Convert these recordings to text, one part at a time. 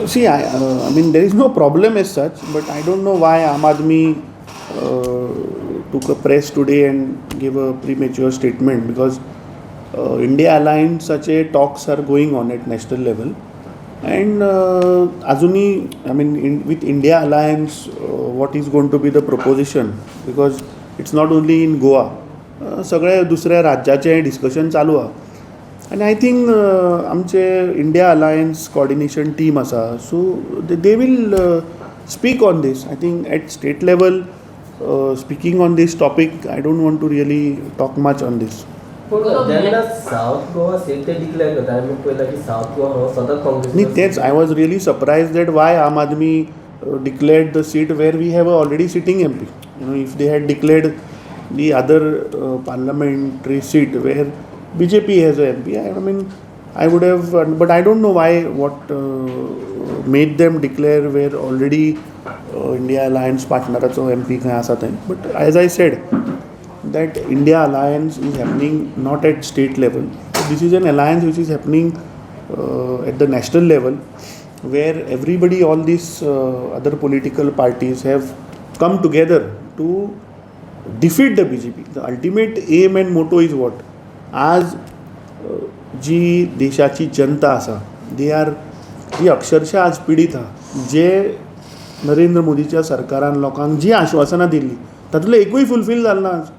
See, I mean, there is no problem as such, but I don't know why Aam Aadmi took a press today and gave a premature statement, because India Alliance such talks are going on at national level. And अजूनही, I mean, with India Alliance, what is going to be the proposition? Because it's not only in Goa. सगळे दुसऱ्या राज्याचें discussion चालू आहा आनी I think आमचे India alliance coordination team आसा, so they will speak on this. I think at state level, speaking on this topic, I don't want to really talk much on this. पूण जेन्ना south Goa seat ते declare करता, आमी पळयला की south Goa हो सदांच काँग्रेस. न्ही, तेच I was really surprised that why Aam Aadmi declared the seat where we have a already sitting MP. If they had declared the other parliamentary seat where BJP has a MP, I mean, I would have, but I don't know why, what made them declare where already India Alliance partneraचो MP खंय आसा थंय. But as I said, that India Alliance is happening not at state level. This is an alliance which is happening at the national level, where everybody, all these other political parties have come together to defeat the BJP. The ultimate aim and motto is what? आज जी देशाची जनता आसा, they are जी अक्षरशः आज पिडीत आहा, जे नरेंद्र मोदीच्या सरकारान लोकांक जी आश्वासनां दिल्ली तातूंतलें एकूय फुलफील जालें ना. आज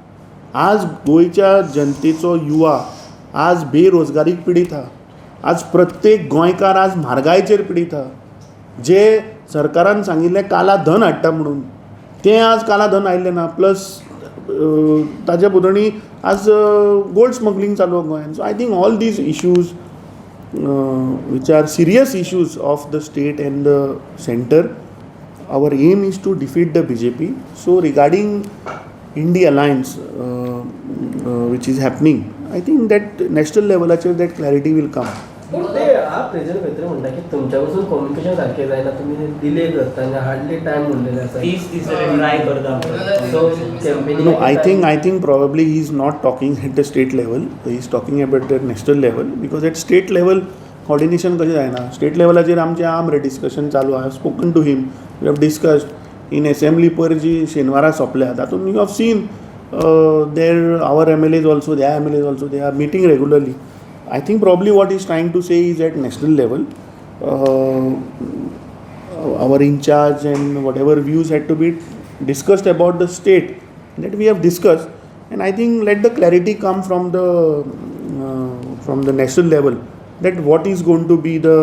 आज गोंयच्या जनतेचो युवा आज बेरोजगारीक पिडीत आहा. आज प्रत्येक गोंयकार आज म्हारगायचेर पिडीत आहा. जे सरकारान सांगिल्लें काला धन हाडटा म्हणून, तें आज काला धन आयिल्लें ना. प्लस ताच्या भोंवतणी आज गोल्ड स्मगलींग चालू आहा गोंयांत. So I think all these issues, which are serious issues of the state and the center, our aim is to defeat the BJP. So regarding India Alliance, which is happening, I think that national level that clarity will come. पूण ते आप present खंय म्हणटा की तुमच्या पसून communication सारकें जायना, तुमी डिले करता आनी हार्डली टायम उरलेले आसा. 30 दीस जाले ट्राय करता. So campaigning. No, I think probably he is not talking at the state level. He is talking about the national level, because at state level coordination कशें जायना. स्टेट लेवलाचेर आमचें आमरे डिस्कशन चालू आहा. Spoken to him, we have discussed in assembly. पयर जी शेनवारा सोंपल्या तातूंत you have seen there our MLAs also, their MLAs also, they are meeting regularly. I think probably what he's trying to say is at national level, our in charge and whatever views had to be discussed about the state, that we have discussed, and I think let the clarity come from the national level, that what is going to be the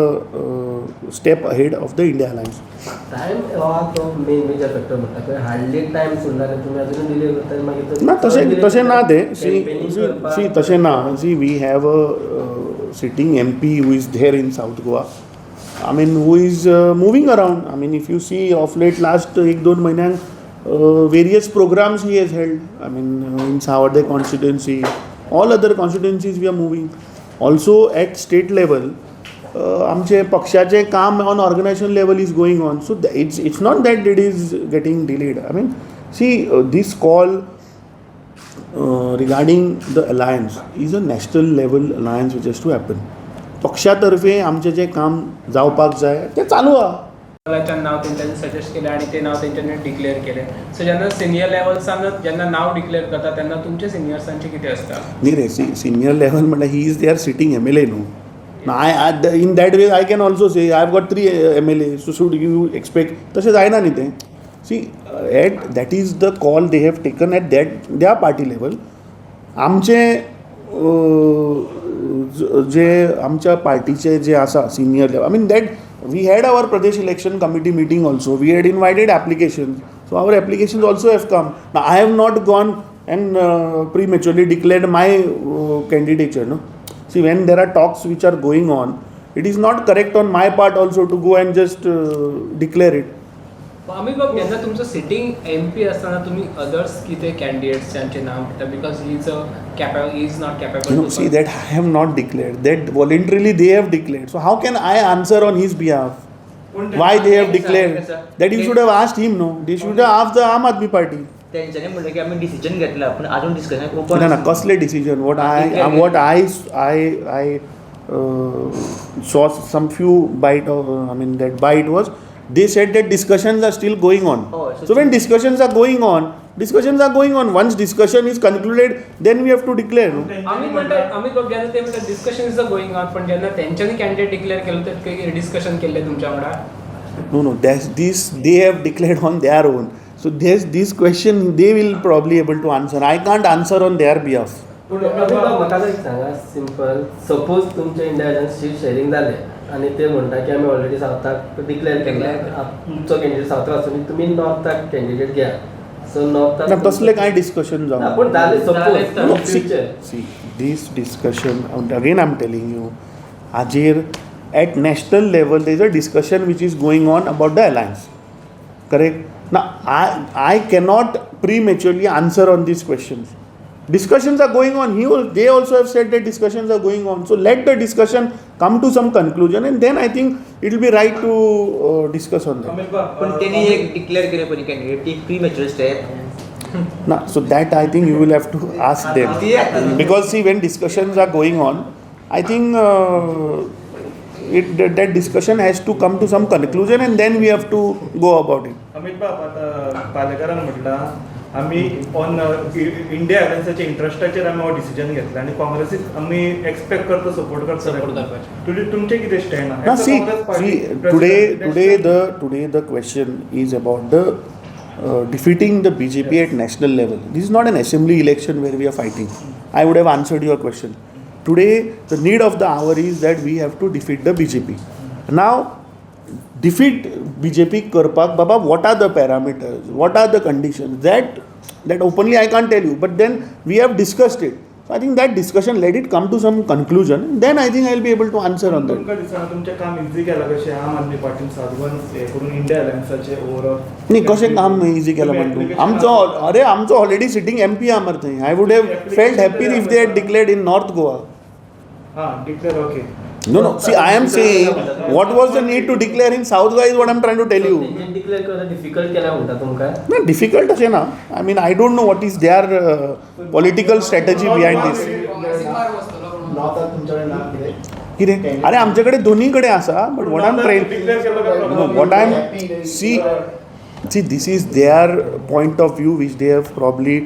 step ahead of the India Alliance. Time हो तो main major factor म्हणटा पळय, hardly time सोडला आनी तुमी अजून delay करता आनी मागीर ना, तशें तशें ना तें. सी Campaigning सी, तशें ना. See, we have a sitting MP who is there in South Goa, I mean, who is moving around. I mean, if you see, of late, last एक दोन म्हयन्यांक various programs he has held, I mean, in Sawarde constituency, all other constituencies we are moving. Also at state level, आमचे पक्षाचें काम on organization level is going on. So it's not that it is getting delayed. I mean, see, this call regarding the alliance is a national level alliance which has to happen. पक्षातर्फे आमचें जें काम जावपाक जाय तें चालू आहा. नाव तेंच्यांनी सजेस्ट केलें आनी तें नाव तेंच्यांनी डिक्लेअर केलें. सो जेन्ना सिनियर लेवल्सान जेन्ना नाव डिक्लेअर करता तेन्ना तुमचे सिनियर्सांचें कितें आसता? न्ही रे, सी, सिनियर लेवल म्हणल्यार he is their sitting MLA, न्हू? I in that way I can also say I have got three MLA, so should you expect? तशें जायना न्ही तें. See, at that is the call they have taken at that त्या party level. आमचें जे आमच्या पार्टीचे जे आसा senior level, I mean, that we had our Pradesh election committee meeting also. We had invited applications, so our applications also have come. Now, I have not gone and prematurely declared my candidature, no. See, when there are talks which are going on, it is not correct on my part also to go and just declare it. Amit बाब, जेन्ना तुमचो sitting M P आसतना तुमी others कितें कॅन्डिडेट्सांचें नांव घेता, because he is a capa he is not capable? No, see, that I have not declared. That voluntarily they have declared. So how can I answer on his behalf? Why they have declared? That you should have asked him, no? They should have asked the Aam Aadmi Party. तेंच्यांनी म्हणलें की आमी decision घेतला पूण अजून discussion open. ना ना, कसले decision? What I saw some few bite of, I mean, that bite was they said that discussions are still going on. Oh, so So when discussions are going on, discussions are going on. Once discussion is concluded, then we have to declare, no? Amit म्हणटा, अमित बाब, जेन्ना ते म्हणटा discussion is a going on, पण जेन्ना तेंच्यांनी candidate declare केलो ते डिस्कशन केल्लें तुमच्या वांगडा? No, that's this they have declared on their own. So there's this question they will probably able to answer. I can't answer on their behalf. पूण अमित बाब, म्हाका एक सांगा सिंपल, सपोज तुमच्या इंडिया अलायन्स सीट शेअरिंग जालें आनी ते म्हणटा की आमी ऑलरेडी सावथाक डिक्लेअर केला, तुमचो कॅन्डिडेट सावथाक आसून तुमी नॉर्थाक कॅन्डिडेट घ्या, सो नॉर्थाक ना, तसलें कांय डिस्कशन जावंक पूण जालें जालें सपोज तर. No, see, future see, this discussion, and again I'm telling you, Ajir, at national level, there is a discussion which is going on about the alliance. Correct? Now, I cannot prematurely answer on these questions. Discussions are going on. They also have said that discussions are going on. So let the discussion come to some conclusion, and then I think it will be right to discuss on that. Amit बाब, पण त्यांनी एक declare केले पण candidate ती pre mature step. Now, so that I think you will have to ask them. Because see, when discussions are going on, I think that discussion has to come to some conclusion, and then we have to go about it. Amit बाब, आतां पालेकारान म्हटलां आमी on India अलायन्साच्या इंट्रस्टाचेर आमी हो decision घेतला आनी काँग्रेसीक आमी expect करता support करता. सपोर्ट करपाचें. तुजें तुमचें कितें stand Now see, see today the question is about the defeating the BJP at national level. This is not an assembly election where we are fighting. I would have answered your question. Today, the need of the hour is that we have to defeat the BJP. Now, defeat BJP करपाक बाबा, what are the parameters, what are the conditions, that openly I can't tell you, but then we have discussed it. So I think that discussion, let it come to some conclusion, then I think I will be able to answer on that. तुमकां दिसना तुमचें काम easy केलां कशें आम आदमी पार्टीन सातवन हें करून India अलायन्साचें overall? न्ही, कशें काम इजी केलां म्हणटा तूं? आमचो, अरे आमचो ऑलरेडी सिटींग एम पी आहा मरे थंय. I would have felt happy if they had declared in North Goa. हां, declare, okay. No, see, I am saying, what was the need to declare in South Goa is what I am trying to tell you. Declare करप difficult केला म्हणटा तुमकां? ना, difficult अशें ना. I mean, I don't know what is their political strategy behind this. नॉर्थात तुमच्याकडे नाव कितें? कितें? अरे, आमचे कडेन दोन्ही कडेन आसा, but what am trying declare केलो काय No, what I'm see, see, this is their point of view, which they have probably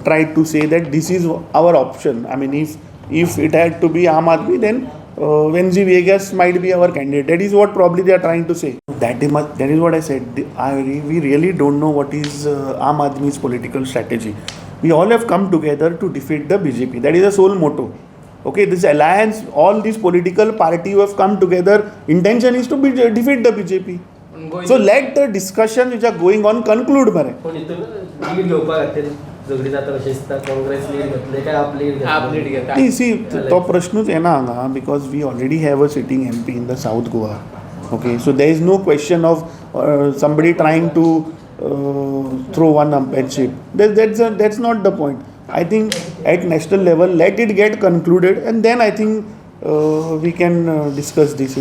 tried to say that this is our option. I mean, if it had to be Aam Aadmi, then Venzi Vegas might be our candidate. That is what probably they are trying to say. That is what I said. We really don't know what is Aam Aadmi's political strategy. We all have come together to defeat the BJP. That is the sole motto. Okay, this alliance, all these political party who have come together, intention is to defeat the BJP. So let the discussion which are going on conclude मरे. पूण हितून lead घेवपा खातीर झगडी जाता कशें दिसता? Congress lead घेतले काय आप लीड? आप लीड घेता. न्ही, सी, तो प्रश्नूच येना हांगा, because we already have a sitting MP in the South Goa. Okay, so there is no question of somebody trying to throw one umpireship. That's not the point. I think at national level, let it get concluded, and then I think we can discuss this.